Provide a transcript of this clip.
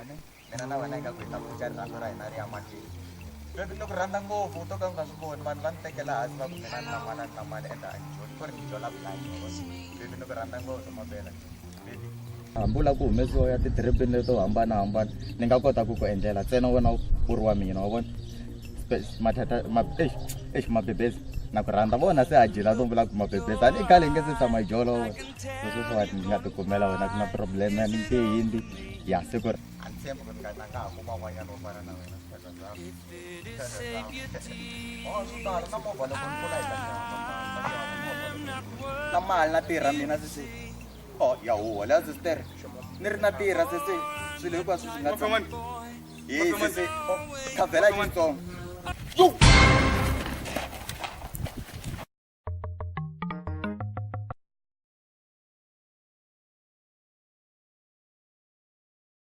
ne mina na wena ingaku hi ta pfuxa rirhandzu ra hina ri ya mahlweni. Baby ni ku rhandza ngopfu u to ka u nga swi voni vanhu va ni tekela hansi va ku mina ni na mali a ni na mali ende a ni joli ku ri ni jola blind wa vona. Baby ni ku rhandza ngopfu mabela baby. Hambi u lava ku humesiwa ya tidiripini leto hambanahambana ni nga kota ku ku endlela ntsena wena u ri wa mina wa vona mathatha ma eish eish mabebezi na ku rhandza vona se a jela no vula ku mabebezi a ni khale hi nge se tshama hi jola wa vona so sweswiwani ni nga tikumela wena ku na problem a ni nge hindzi ya siku a ni tshembi ku ni nga na nga ha kuma un'wanyana wo fana na wena swithandwa swa oh swo tala na movha loko ni kula hi ta xava na mali na tirha mina sesi oh ya huwa leya sister ni ri na tirha sesi swilo hinkwaswo swi nga tshama hi sesi khavhela xitsongo yo.